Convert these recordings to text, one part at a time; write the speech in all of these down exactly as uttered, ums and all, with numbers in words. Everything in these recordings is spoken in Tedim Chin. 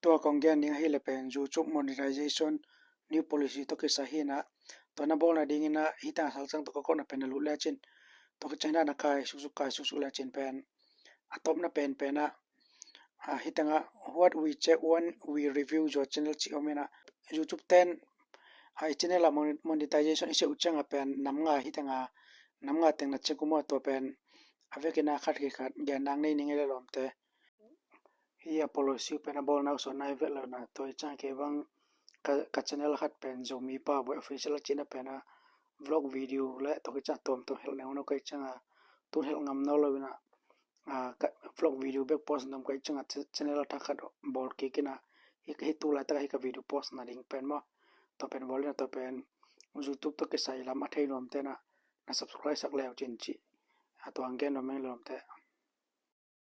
Tua kong gen ding ahih leh pen YouTube monetization new policy tawh kisai hi-in ah, tua na bawlna dingin ah hih teng a salcang tawh ka kotna pen na lut lecin, tua khit ciangin ah na kai suksuk, kai suksuk lecin pen a tawpna penpen ah, ah, hih teng ah what we check when we review your channel cih om in ah, YouTube ten ah i channel ah moni-, monetization i seh uh ciang ah pen nam nga, hih teng ah nam nga teng na check uh maw. Tua pen a vekin ah khat khit khat gen nang nei ning ei le lawmte. Hih a policy pen a bawlna uh suahna i vet lo in ah, tua i ciang kei bang ka, ka channel khat pen Zomi Pa Buai Official a cihna pen ah vlog video le tua khit ciang tuamtuam helh neu neu ka hih ciang ah, tun helh ngam nawn lo in ah, ah, ka vlog video bek post nuam ka hih ciang ah, ch-, channel a thak khat bawl kik in ah, hih, hih tu laitak ah hih ka video post na ding pen maw. Tua pen bawl in ah, tua pen YouTube tawh kisai lam a thei nuamte in ah na subscribe sak le uh cin cih, ah, tua hong gen nuam ing lawmte.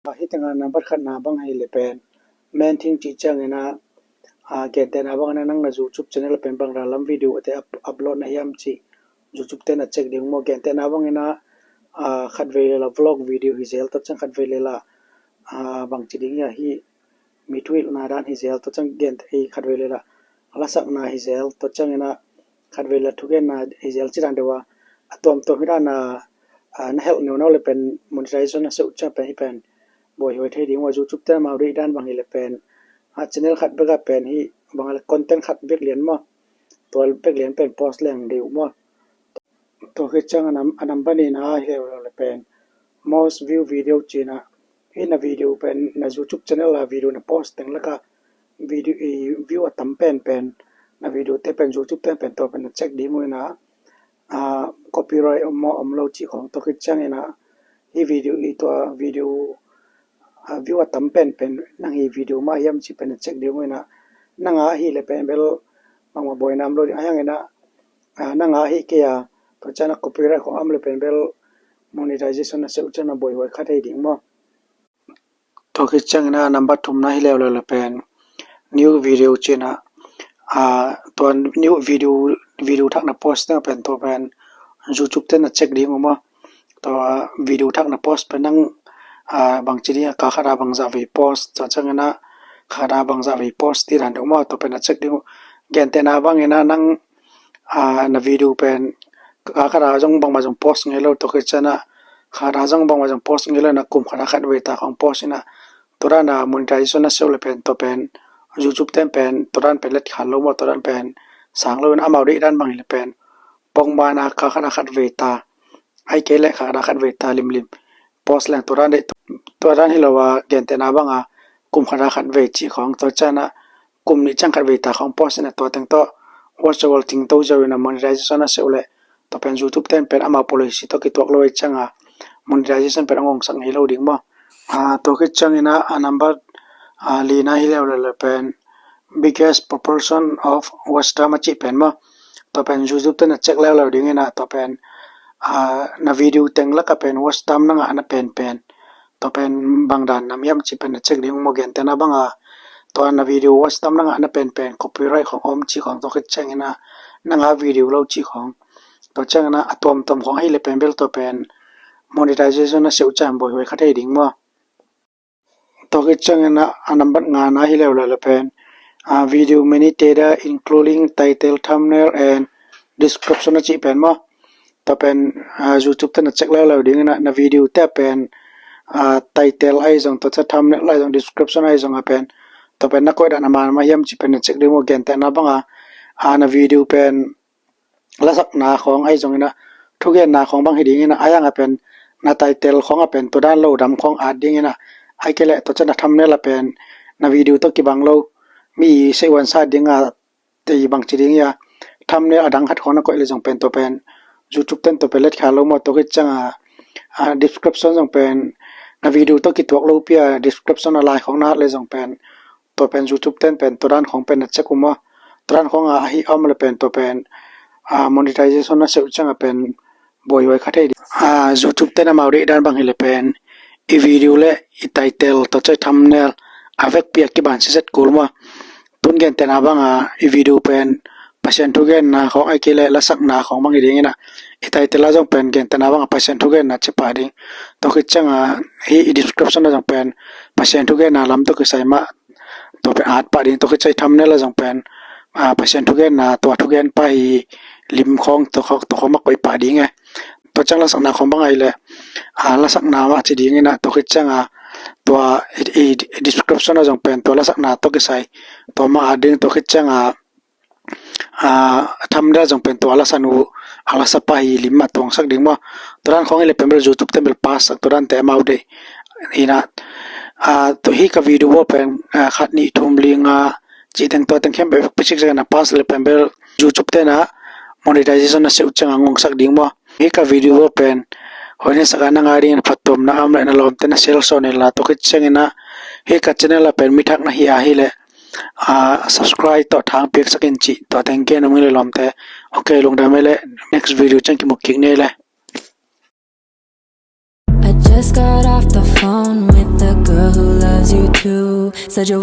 Ah, hih teng ah nambat khatna bang ahih leh pen main thing cih ciangin ah, ah, gentehna bangin ah nang na YouTube channel pen bang dan lam video te up-, upload na hiam cih YouTube ten a check ding uh maw. Gentehna bangin ah, ah, khatvei leh la vlog video hi zel, tua ciang khatvei leh la, ah, bangci ding hiam, hih mi thuhilhna dan hi zel, tua ciang gen, hih khatvei leh la lasakna hi zel, tua ciangin ah khatvei la thugenna hi zel cih dan deuh a, a tuamtuam hih dan a, ah, na helh neu neu leh pen monetization na seh uh ciang pen hih pen buaihuai thei ding uh a. YouTube ten amau deih dan bang hi leh pen, ah, channel khat bek ah pen hih bang a leh content khat bek lian maw, tua bek lian pen post leng deih uh maw. Tua khit ciang a nam, a nambat nihna hi leh uh leh pen most view video cih in ah, hih na video pen na YouTube channel a video na post teng lakah video i view a tam penpen na video te pen YouTube ten pen tua pen na check ding uh in ah, ah, copyright om maw om lo cih khawng, tua khit ciangin ah hih video i tua video, ah, view a tam penpen nang hi video mah hiam cih pen na check ding uh in ah, nang a ahih leh pen bel bangmah buaina om lo ding, ahi hangin ah, ah, nang a ahih kei a, tua ciang a copyright khawng om leh pen bel monetization na seh uh ciang na buaihuai kha thei ding maw. Tua khit ciangin ah nambat thumna hi leh uh leh pen new video cih in ah, ah, tua new video, video thak na post teng pen tua pen YouTube ten na check ding uh maw. Tua video thak na post pen nang, ah, bangci ding a, kha khat a bangzah vei post, tua ciangin ah kha khat a bangzah vei post cih dan deuh maw, tua pen na check ding uh. Gentehna bangin ah nang, ah, na video pen kha khat a zong bangmah zong post ngei lo, tua khit ciang ah kha khat a zong bangmah zong post ngei lo in ah kum khat a khatvei ta khawng post in ah, tua dan a monetization na seh uh leh pen tua pen YouTube ten pen tua dan pen let khak lo maw, tua dan pen sang lo in ah, amau deih dan bang hi leh pen pongman a kha khat a khatvei ta, ahih kei leh kha khat a khatvei ta limlim post leng tua dan deih, tua dan hi lo a, gentehna bang a kum khat a khatvei cih khawng, tua ciang ah kum nih ciang khatvei ta khawng post in ah, tua teng tawh watch hour cingto zo in ah monetization na seh uh leh tua pen YouTube ten pen amau policy tawh kituak lo ahih ciang a monetization pen a ngongsak ngei lo ding maw. Ah, tua khit ciangin ah, ah, nambat, ah, lina hi leh uh leh pen biggest proportion of watch time a cih pen maw. Tua pen YouTube ten na check leuleu dingin ah, tua pen, ah, na video teng lakah pen watch time na ngahna penpen tua pen bang dan nam hiam cih pen na check ding uh maw. Gentehna bang a tua na video watch time na ngahna penpen copyright khawng om cih khawng, tua khit ciangin ah nang a video lo cih khawng, tua ciangin ah a tuamtuam khawng ahih leh pen bel tua pen monetization na seh uh ciang buaihuai kha thei ding maw. Tua khit ciangin ah, a nambat ngana hi leh uh leh pen, ah, video minute data including title, thumbnail and description a cih pen maw. Tua pen, ah, YouTube ten na check leuleu dingin ah na video te pen, ah, title ahi zong, tua ciang thumbnail ahi zong, description ahi zong a pen tua pen na koih dan a man mah hiam cih pen na check ding uh. Gentehna bang a, ah, na video pen lasakna khawng ahi zongin ah, thugenna khawng bang hi dingin ah, a yang a pen na title khawng a pen tua dan lo dam khawng at dingin ah, ahih kei leh tua ciang na thumbnail a pen na video tawh kibang lo, mi i seihhuan sa ding a, tei bangci ding hiam, thumbnail a dang khat khawng na koih leh zong pen tua pen YouTube ten tua pen let khak lo maw. Tua khit ciang a, ah, description zong pen na video tawh kituak lopi a description a lai khawng na at leh zong pen tua pen YouTube ten pen tua dan khawng pen na check uh maw. Tua dan khawng a ahih a om leh pen tua pen, ah, monetization na seh uh ciang a pen buaihuai kha thei ding. Ah, YouTube ten amau deih dan bang hi leh pen i video le i title, tua ciang thumbnail a vekpi a kiban siset kul maw. Tun gentehna bang a i video pen Pasian thugenna khawng ahih kei leh lasakna khawng bang hi dingin ah, i title ah zong pen gentehna bang a Pasian thugenna ci pah ding. Tua khit ciang a hih i description ah zong pen Pasian thugenna lam tawh kisai mah tua pen at pah ding, tua khit ciang thumbnail ah zong pen, ah, Pasian thugenna, tua thugen pah hi lim khawng, tua khawng, tua khawng mah koih pah ding e. Tua ciang lasakna khawng bang ahih leh, ah, lasakna mah ci ding in ah, tua khit ciang a, tua i, i description ah zong pen tua lasakna tawh kisai tua mah at ding, tua khit ciang a, ah, thumbnail zong pen tua a lasa nu, a lasa pa hi lim mah tuangsak ding maw. Tua dan khawng hi leh pen bel YouTube ten bel pass sak, tua dante amau deih in ah, ah, tua hi ka video pen, ah, khat nih thum li nga cih teng tua teng khempeuh picik zek in ah pass leh pen bel YouTube ten ah monetization a seuh ciang a ngongsak ding maw. Hi ka video pen hoih na sak a na ngai ding in phattuamna a om leh na lawmte na share sawn in la, tua khit ciang in ah hi ka channel ah pen mi thak na hih a hih leh, ah, subscribe tawh thang piaksak in cih tua teng gen nuam ing e lawmte. Ok, lungdam e leh, next video ciang kimu kik ni e leh. I just got off the phone with the girl who loves you too. Such a